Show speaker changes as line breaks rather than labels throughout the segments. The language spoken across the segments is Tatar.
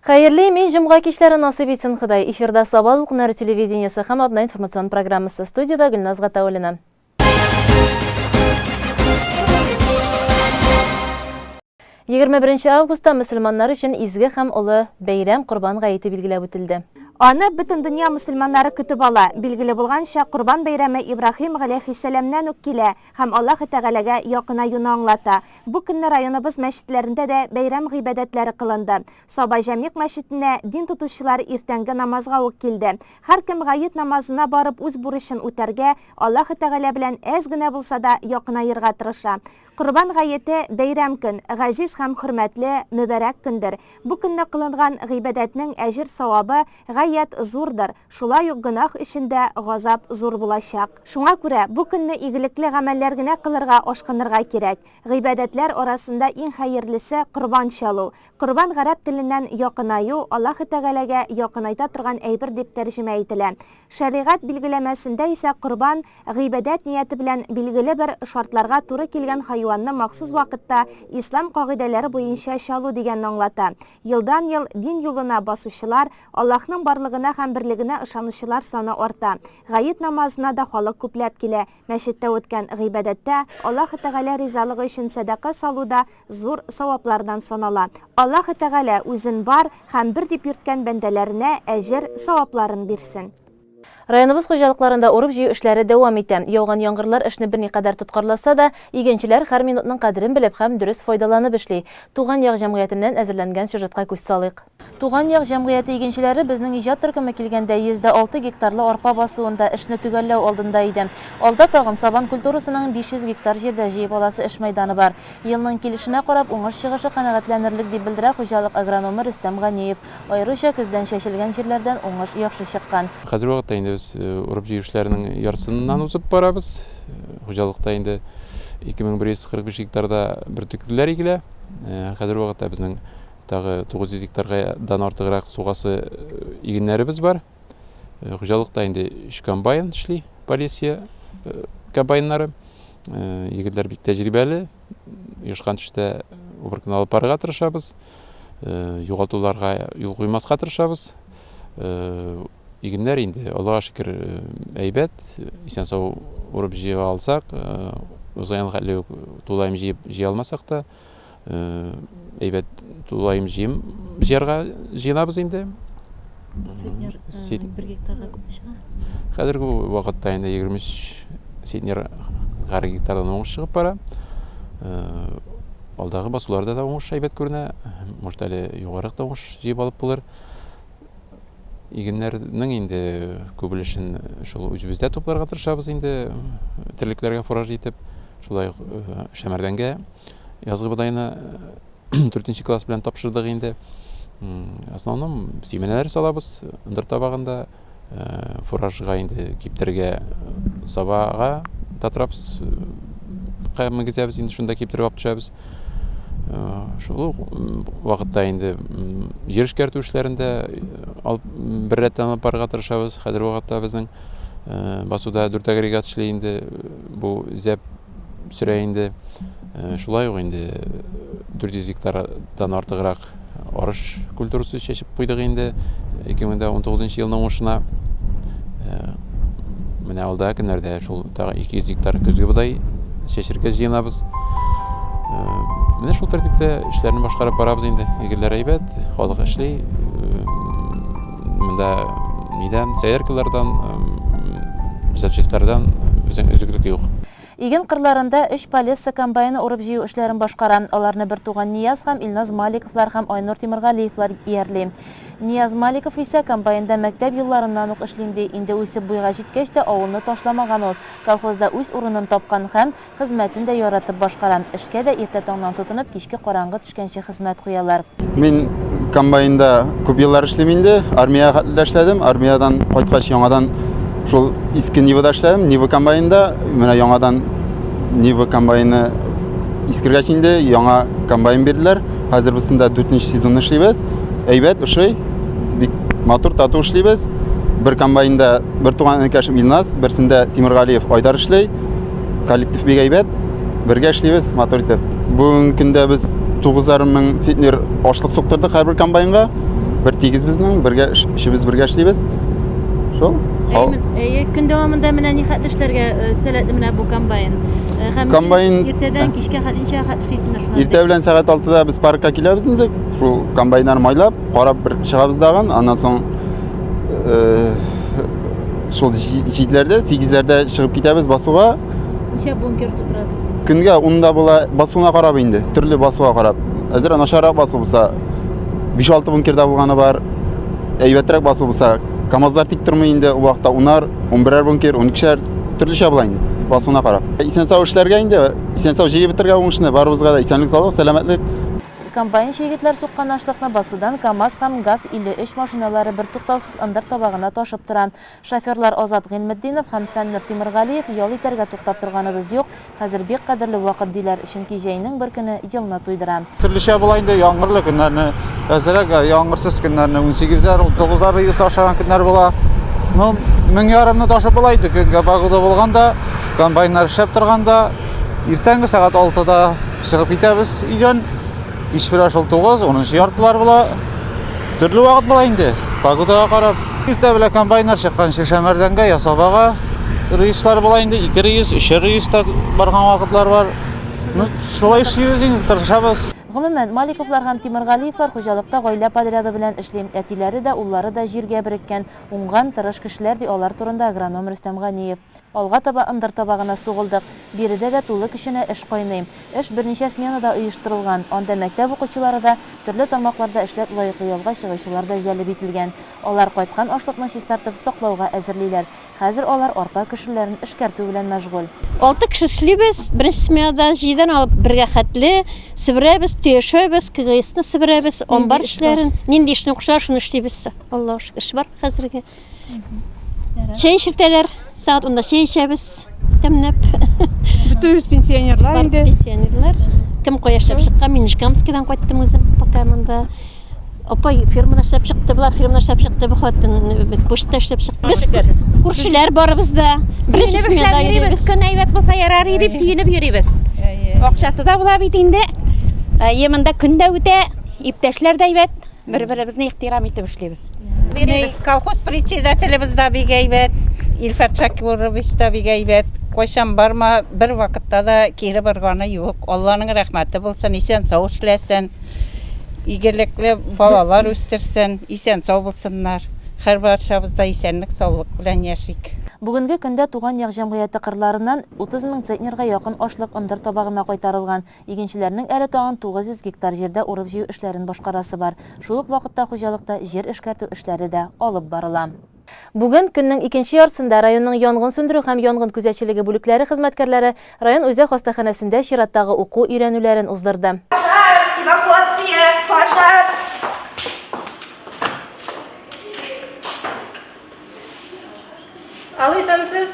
Хәерле имин җомга кичләре насыйп итсен Ходай. Эфирда Саба дулкыннары телевидениесе һәм Атна информацион программасы. Студиядә Гөлназ Гатауллина. 21 августта мөселманнар өчен изге һәм олы бәйрәм Корбан гаете билгеләп үтелде.
Аны бөтен дөнья мөселманнары көтеп ала. Билгеле булганча, Корбан бәйрәме Ибраһим галәйһиссәламнән үк килә һәм Аллаһы Тәгаләгә якынаюны аңлата. Бу көнне районыбыз мәчетләрендә дә бәйрәм гыйбадәтләре кылынды. Саба Җәмигъ мәчетенә дин тотучылар иртәнге намазга ук килде. Һәркем гает намазына барып үз бурычын үтәргә, Аллаһы Тәгалә белән әз генә булса да якынаерга тырыша. Корбан гаете, бәйрәм көн, газиз һәм хөрмәтле, мөбарәк көндер. Бу көнне кылынган гыйбадәтнең әҗер-савабы гаять зурдыр, шулай ук гөнаһ өчен дә газап зур булачак. Шуңа күрә бу көнне игелекле гамәлләр генә кылырга ашкынырга кирәк. Гыйбадәтләр арасында иң хәерлесе, корбан чалу. Корбан гарәп теленнән якынаю, Аллаһы Тәгаләгә якынайта торган әйбер дип тәрҗемә ителә. Шәригать билгеләмәсендә исә корбан, гыйбадәт нияте белән билгеле бер шартларга туры килгән хайванны махсус вакытта ислам кагыйдәләре буенча чалу дигәнне аңлата. Елдан-ел дин юлына басучылар, Аллаһның барлыгына һәм берлегенә ышанучылар саны арта. Гает намазына да халык күпләп килә. Мәчеттә үткән гыйбадәттә Аллаһы Тәгалә ризалыгы өчен сәдака салу да зур саваплардан санала. Аллаһы Тәгалә үзен бар һәм бер дип йөрткән бәндәләренә әҗер, савапларын бирсен.
Районыбыз хуҗалыкларында урып-җыю эшләре дәвам итә. Яуган яңгырлар эшне берникадәр тоткарласа да, игенчеләр һәр минутның кадерен белеп һәм дөрес файдаланып эшли. Туган як җәмгыятеннән әзерләнгән сюжетка күз салыйк. Туган як җәмгыяте игенчеләре безнең иҗат төркеме килгәндә 106 гектарлы арпа басуында эшне төгәлләү алдында иде. Алда тагын сабан культурасының 500 гектар җирдә җыеп аласы эш мәйданы бар. Елның килешенә карап, уңыш чыгышы канәгатьләнерлек, дип белдерә хуҗалык агрономы Рөстәм Ганиев. Аеруча көздән чәчелгән җирләрдән уңыш яхшы чыккан.
Хәзерге вакытта инде без урып-җыю эшләренең яртысыннан узып барабыз. Хуҗалыкта инде 2145 гектарда бөртеклеләр игелә. Хәзерге вакытта безнең Тагы 900 гектарга дан артыграк сугасы игеннәребез бар. Хуҗалыкта инде өч комбайн эшли, Полесье комбайннары. Егетләр бик тәҗрибәле. Оешкан төштә уборканы алып барырга тырышабыз. Югалтуларга юл куймаска тырышабыз. Игеннәр инде, Аллага шөкер, әйбәт. Исән-сау урып җыя алсак, узган елга әле үк тулаем җыеп җыя алмасак та, әйбәт тулаем җыем җыярга җыенабыз инде.
Центнер бер гектарга күпме чыга?
Хәзерге вакытта инде 23 центнер һәр гектардан уңыш чыгып бара. Алдагы басуларда да уңыш әйбәт күренә. Может, әле югарырак та уңыш җыеп алып булыр. Игеннәрнең инде күп өлешен шул үзебездә тупларга тырышабыз инде, терлекләргә фураж итеп. Шулай ук Шәмәрдәнгә язгы бодайны дүртенче класс белән тапшырдык инде. Основном симәнәләр салабыз ындыр табагында, фуражга инде киптерергә сабага татрапс менгезәбез инде, шунда киптереп алып төшәбез. Шул ук вакытта инде җир эшкәртү эшләрен дә алып бер рәттән алып барырга тырышабыз. Хәзерге вакытта безнең басуда дүрт агрегат эшли инде, бу зәп сөрә инде. Шулай ук инде 400 гектардан артыграк арыш культурасы чәчеп куйдык инде 2019 елның уңышына. Менә алда көннәрдә шул тагы 200 гектар көзге бодай чәчергә җыенабыз. Менә шул тәртиптә эшләрне башкарып барабыз инде. Игеннәр әйбәт, халык эшли. Монда нидән, сәяркалардан, запчастьлардан безнең өзеклек юк.
Иген кырларында өч Полесса комбайны урып-җыю эшләрен башкара. Аларны бертуган Нияз һәм Илназ Маликовлар һәм Айнур Тимергалиевлар иярли. Нияз Маликов исә комбайнда мәктәп елларыннан ук эшлим ди. Инде үсеп буйга җиткәч тә авылны ташламаган ул. Колхозда үз урынын тапкан һәм хезмәтен дә яратып башкара. Эшкә дә иртә таңнан тотынып кичке караңгы төшкәнче хезмәт куялар.
Мин комбайнда күп еллар эшлим инде. Армиягә хәтле дә эшләдем. Армиядән кайткач яңадан шул иске Нивада эшләдем. Нива комбайнда. Менә яңадан Нива комбайны искергәч инде яңа комбайн бирделәр. Хәзер без инде дүртенче сезонны эшлибез. Әйбәт, ошый. Бик матур, тату эшлибез. Бер комбайнда бер туган энекәшем Илназ, берсендә Тимергалиев Айдар эшли. Коллектив бик әйбәт. Бергә эшлибез, матур итеп. Бүгенге көндә без 9,5 мең центнер ашлык суктырдык һәрбер комбайнга. бер тигез безнең, бергә өчебез бергә эшлибез. Шул.
Әйе, көн дәвамында менә ни хәтле эшләргә э, сәләтле менә бу комбайн. Э, һәм
комбайн
иртәдән кичкә хәтле ничә хәтле эшлисез менә шулай?
Иртә белән сәгать 6-да без паркка киләбез инде. Шул комбайннар майлап, карап бер чыгабыз дагын, аннан соң э, шул җиделәрдә, сигезләрдә чыгып китәбез басуга.
Ничә бункер тутырасыз?
Көнгә унда була, басуына карап инде, төрле басуга карап. Әзер начаррак басу булса, 5-6 бункерда булганы бар. Әйбәтрәк басу булса, КАМАЗлар тик тормый инде, ул вакытта унар, унберәр бункер, уникешәр, төрлечә була инде, басуына карап. Исән-сау эшләргә инде, исән-сау җыеп бетерергә уңышны, барыбызга да исәнлек-саулык, сәламәтлек.
Комбайнчы егетләр суккан ашлыкны басудан КАМАЗ һәм ГАЗ-53 машиналары бертуктаусыз ындыр табагына ташып тора. Шоферлар Азат Гыйльметдинов һәм Фәннур Тимергалиев ял итәргә туктап торганыбыз юк, хәзер бик кадерле вакыт, диләр, чөнки җәйнең бер көне елны туйдыра.
Төрлечә була инде, яңгырлы көннәрне әзрәк, ә яңгырсыз көннәрне унсигезәр, унтугызар рейс ташыган көннәр була. Ну, мең ярымны ташып була инде, көнгә погода булганда, комбайннар эшләп торганда, иртәнге сәгать алтыда чыгып китәбез өйдән, кич белән шул тугыз, унынчы яртылар була. Төрле вакыт була инде, погодага карап. Иртә белән комбайннар чыкканчы Шәмәрдәнгә я Сабага рейслар була инде, ике рейс, өчәр рейс та барган вакытлар бар. Ну, шулай эшлибез инде, тырышабыз.
Гомумән, Маликовлар һәм Тимергалиевлар хуҗалыкта гаилә подряды белән эшли. Әтиләре дә, уллары да җиргә береккән, уңган, тырыш кешеләр, ди алар турында агроном Рөстәм Ганиев. Алга таба ындыр табагына сугылдык. Биредә дә тулы көченә эш кайный. Эш берничә сменада оештырылган. Анда мәктәп укучылары да, төрле тармакларда эшләп лаеклы ялга чыгучылар да җәлеп ителгән. Алар кайткан ашлыкны чистартып, саклауга әзерлиләр. Хәзер алар арпа көшелләрен эшкәртү белән мәшгуль.
Алты кеше эшлибез, беренче сменада җидедән алып бергә хәтле себерәбез, төяшәбез, КГСны себерәбез, амбар эшләрен, нинди эшне кушалар, шуны эшлибез. Аллага шөкер, эш бар хәзергә. Чәй эчертәләр, сәгать унда чәй эчәбез, тәмләп.
Бөтенебез пенсионерлар инде.
Пенсионерлар. Кем кая эшләп чыккан, мин Нижкамскидан кайттым үзем, пока монда. Апай фермада эшләп чыкты, болар фермада эшләп чыкты, бу хатын почта эшләп чыкты. Без күршеләр барыбыз да. Беренче сменада йөрибез.
Көн әйбәт булса ярар иде дип сөенеп йөрибез. Акчасы да була бит инде. Әйе, монда көн дә үтә, иптәшләр дә әйбәт. Бер-беребезне ихтирам итеп эшлибез.
Бирибез. Колхоз председателебез дә бик әйбәт, Илфат Шакирович та бик әйбәт. Кайчан барма, бер вакытта да кире борганы юк. Алланың рәхмәте булсын, исән-сау эшләсен, игелекле балалар үстерсен, исән-сау булсыннар. Һәрбарчабыз да исәнлек-саулык белән яшик.
Бүгенге көндә Туган як җәмгыяте кырларыннан 30 мең центнерга якын ашлык ындыр табагына кайтарылган. Игенчеләрнең әле тагын 900 гектар җирдә урып-җыю эшләрен башкарасы бар. Шул ук вакытта хуҗалыкта җир эшкәртү эшләре дә алып барыла. Бүген, көннең икенче яртысында районның янгын сүндерү һәм янгын күзәтчелеге бүлекләре хезмәткәрләре район үзәк хастаханәсендә чираттагы уку-өйрәнүләрен уздырды.
Пожар! Эвакуация! Пожар!
Алло, исәнмесез.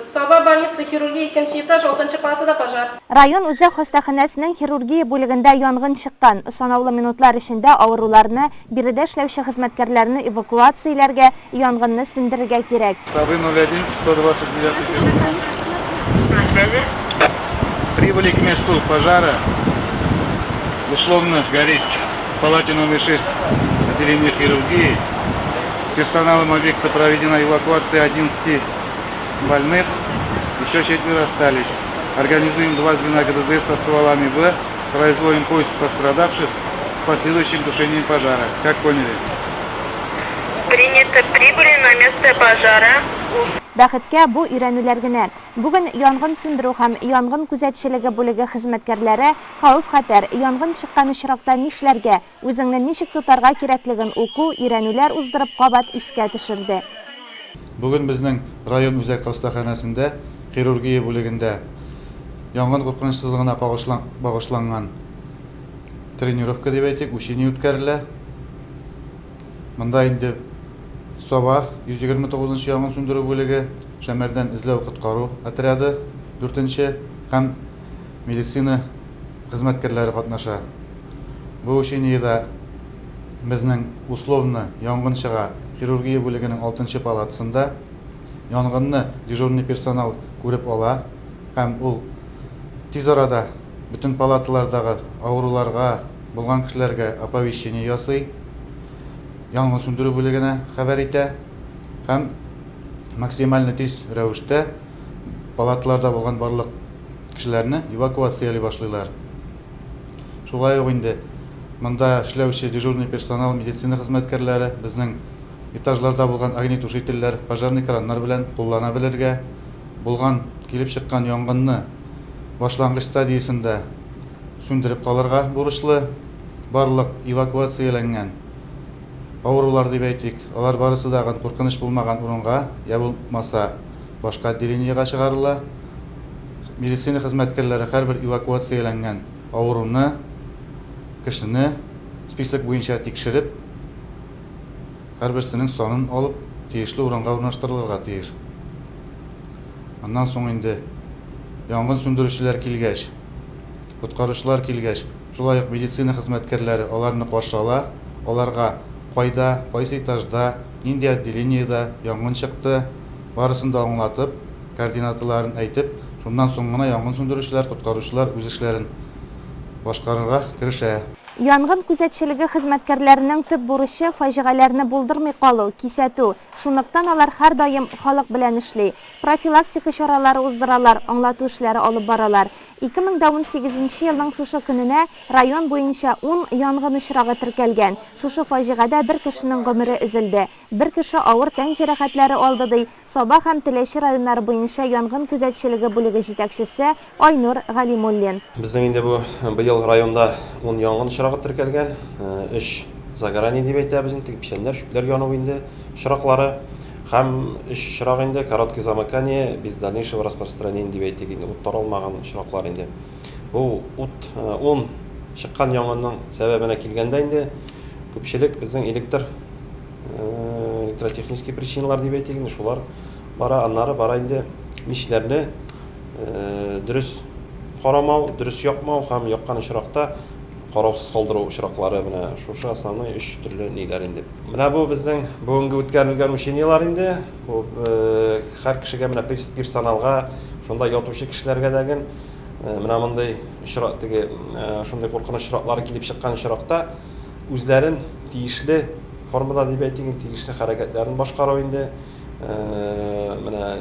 Саба больница, хирургия, икенче этаж, алтынчы палатада пожар.
Район үзәк хастаханәсенең хирургия бүлегендә янгын чыккан. Санаулы минутлар эчендә авыруларны, биредә эшләүче хезмәткәрләрне эвакуацияләргә, янгынны сүндерергә кирәк.
Сабы 01, 129
Прибыли к месту пожара. Условно горит в палате номер 6 отделения хирургии. Персоналом объекта проведена эвакуация 11 больных, еще четверо остались. Организуем два звена ГДЗ со стволами В, производим поиск пострадавших с последующим тушением пожара. Как поняли?
Принято. Прибыли на место пожара.
Бәхеткә, бу өйрәнүләр генә. Бүген янгын сүндерү һәм янгын күзәтчелеге бүлеге хезмәткәрләре хәвеф-хәтәр, янгын чыккан очракта нишләргә, Үзеңне ничек тотарга кирәклеген уку, өйрәнүләр уздырып кабат искә төшерде.
Бүген безнең район үзәк хастаханәсендә хирургия бүлегендә янгын куркынычсызлыгына багышланган тренировка дип әйтик, учение үткәрелә. Монда инде Саба 129 нчы янгын сүндерү бүлеге, Шәмәрдән эзләү-коткару отряды, дүртенче һәм медицина хезмәткәрләре катнаша. Бу учениедә безнең условно янгын чыга хирургия бүлегенең алтынчы палатасында. Янгынны дежурный персонал күреп ала һәм ул тиз арада бөтен палаталардагы авыруларга, булган кешеләргә оповещение ясый.
янгын сүндерү бүлегенә хәбәр итә һәм максимально тиз рәвештә палаталарда булган барлык кешеләрне эвакуацияли башлыйлар. Шулай ук инде монда эшләүче дежурный персонал, медицина хезмәткәрләре, безнең этажларда булган огнетушительләр, пожарный краннар белән куллана белергә, булган, килеп чыккан янгынны башлангыч стадиясендә сүндереп калырга бурычлы. Барлык эвакуацияләнгән авырулар дип әйтик, алар барысы да куркыныч булмаган урынга, я булмаса башка отделениегә чыгарыла. Медицина хезмәткәрләре һәрбер эвакуацияләнгән авыруны, кешене список буенча тикшереп, һәрберсенең санын алып, тиешле урынга урнаштырылырга тиеш. Аннан соң инде янгын сүндерүчеләр килгәч, коткаручылар килгәч, шулай ук медицина хезмәткәрләре аларны каршы ала, аларга кайда, кайсы этажда, нинди отделениедә янгын чыкты, барысын да аңлатып, координаталарын әйтеп, шуннан соң гына янгын сүндерүчеләр, коткаручылар үз эшләрен башкарырга керешә.
Янгын күзәтчелеге хезмәткәрләренең төп бурычы, фаҗигаләрне булдырмый калу, кисәтү. Шунлыктан алар һәрдаим халык белән эшли. Профилактика чаралары уздыралар, аңлату эшләре алып баралар. 2018 нче елның шушы көненә район буенча ун янгын очрагы теркәлгән. Шушы фаҗигадә бер кешенең гомере өзелде. Бер кеше авыр тән җәрәхәтләре алды, ди Саба һәм Теләче районнары буенча янгын күзәтчелеге бүлеге җитәкчесе Айнур Галимуллин.
Безнең инде бу быел районда ун янгын очрагы теркәлгән. Өч загорание дип әйтәбез инде, теге печәннәр, чүпләр яну инде очраклары. Һәм өч очрак инде короткое замыкание без дальнейшего распространения дип әйтик инде, ут таралмаган очраклар инде. Бу ут ун чыккан янгынның сәбәбенә килгәндә инде, күпчелек безнең электр электротехнический причиналар дип әйтик инде, шулар бара. Аннары бара инде мичләрне дөрес карамау, дөрес якмау һәм яккан очракта караусыз калдыру очраклары, менә шушы основной өч төрле ниләр инде. Менә бу безнең бүгенге үткәрелгән учениелар инде. Бу һәр кешегә, менә персоналга, шунда ятучы кешеләргә дәген менә мондый очрак, теге шундый куркыныч очраклар килеп чыккан очракта үзләрен тиешле формада дип әйтик, тиешле хәрәкәтләрен башкару инде, менә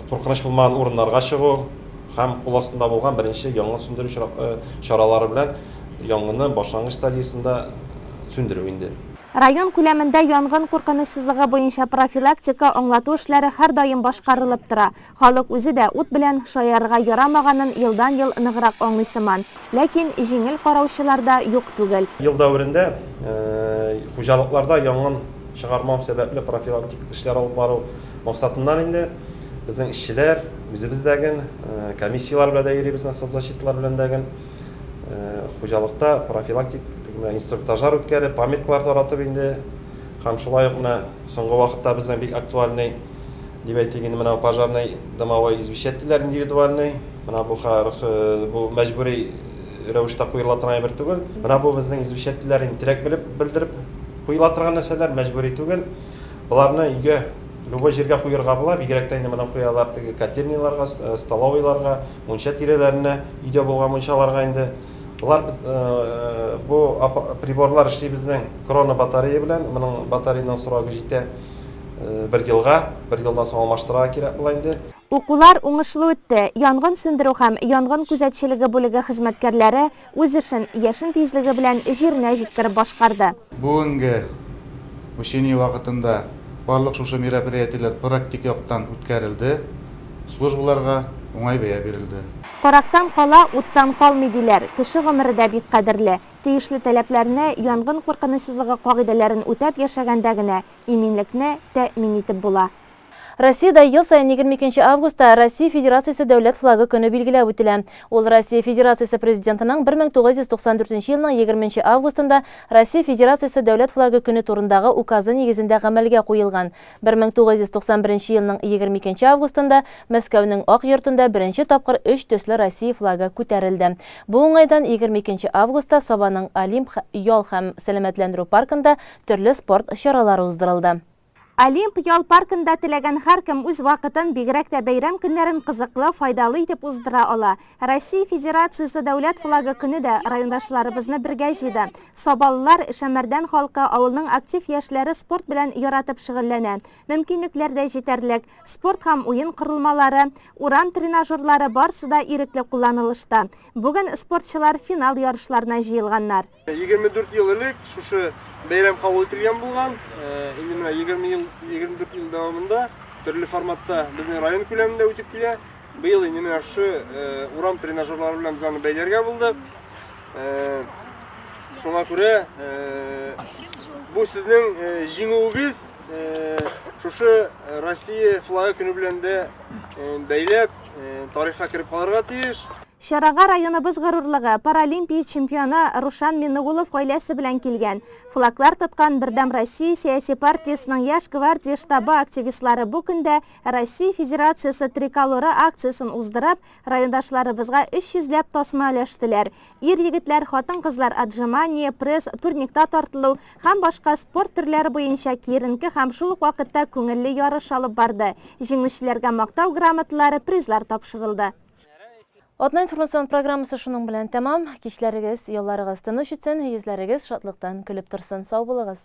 куркыныч булмаган урыннарга чыгу һәм кул астында булган беренче янгын сүндерү чаралары белән янгынны башлангыч стадиясендә сүндерү инде.
Район күләмендә янгын куркынычсызлыгы буенча профилактика, аңлату эшләре һәрдаим башкарылып тора. Халык үзе дә ут белән шаярырга ярамаганын елдан-ел ныграк аңлый сыман. Ләкин җиңел караучылар да юк түгел.
Ел дәверендә хуҗалыкларда янгын чыгармау сәбәпле профилактик эшләр алып бару максатыннан инде безнең эшчеләр, үзебез дәген, комиссияләр белән дә йөрибез, менә соцзащиталар белән дәген хуҗалыкта профилактик инструктажлар үткәреп, памяткалар таратып инде һәм шулай ук менә соңгы вакытта безнең бик актуальный дип әйтик инде, менә пожарный дымовой извещательләр индивидуальный, менә бу бу мәҗбүри рәвештә куела торган әйбер түгел. Менә бу безнең извещательләр инде теләк белеп белдереп куела торган нәрсәләр, мәҗбүри түгел. Боларны өйгә любой җиргә куерга була, бигрәк тә инде моны куялар теге котельныйларга, столовыйларга, мунча тирәләренә, өйдә булган мунчаларга инде. Болар без бу приборлар эшли безнең крона батарея белән, моның батареяның срогы җитә. Бер елга, бер елдан соң алмаштырырга кирәк була инде.
Укулар уңышлы үтте. Янгын сүндерү һәм янгын күзәтчелеге бүлеге хезмәткәрләре үз эшен яшен тизлеге белән җиренә җиткереп башкарды.
Бүгенге учение вакытында барлык шушы мероприятиеләр практик яктан үткәрелде, службаларга уңай бәя бирелде.
Карактан кала, уттан калмый, диләр. Кеше гомере дә бик кадерле. Тиешле таләпләрне, янгын куркынычсызлыгы кагыйдәләрен үтәп яшәгәндә генә иминлекне тәэмин итеп була.
Россиядә ел саен 22 нче августта Россия Федерациясе Дәүләт флагы көне билгеләп үтелә. Ул Россия Федерациясе Президентының 1994 елның 20 нче августында Россия Федерациясе Дәүләт флагы көне турындагы Указы нигезендә гамәлгә куелган. 1991 елның 22 нче августында Мәскәүнең Ак йортында беренче тапкыр өч төсле Россия флагы күтәрелде. Бу уңайдан 22 нче августта Сабаның Олимп ял һәм сәламәтләндерү паркында Төрле спорт чаралары уздырылды.
Олимп ял паркында теләгән һәркем үз вакытын, бигрәк тә бәйрәм көннәрен кызыклы, файдалы итеп уздыра ала. Россия Федерациясе Дәүләт флагы көне дә райондашларыбызны бергә җыйды. Сабалылар, Шәмәрдән халкы, авылның актив яшьләре спорт белән яратып шөгыльләнә. Мөмкинлекләр дә җитәрлек. Спорт һәм уен корылмалары, урам тренажерлары барсы да ирекле кулланылышта. Бүген спортчылар финал ярышларына җыелганнар.
24 ел элек шушы бәйрәм кабул ителгән булган. Инде менә 20 ел, 24 ел дәвамында төрле форматта безнең район күләмендә үтеп килә. Быел инде менә шушы урам тренажерлары белән без аны бәйләргә булдык. Шуңа күрә бу сезнең җиңүегез шушы Россия флагы көне белән дә бәйләп тарихка кереп калырга тиеш.
Чарага районыбыз горурлыгы, паралимпия чемпионы Рушан Миннегулов гаиләсе белән килгән. Флаглар тоткан Бердәм Россия сәяси партиясенең Яшь гвардия штабы активистлары бу көндә Россия Федерациясе триколоры акциясен уздырып, райондашларыбызга 300 ләп тасма өләштеләр. Ир-егетләр, хатын-кызлар отжимание, пресс, турникта тартылу һәм башка спорт төрләре буенча киеренке һәм шул ук вакытта күңелле ярыш алып барды. Җиңүчеләргә мактау грамоталары, призлар тапшырылды.
Атна информацион программасы шуның белән тәмам. Кичләрегез, ялларыгыз тыныч үтсен, йөзләрегез шатлыктан көлеп торсын. Сау булыгыз.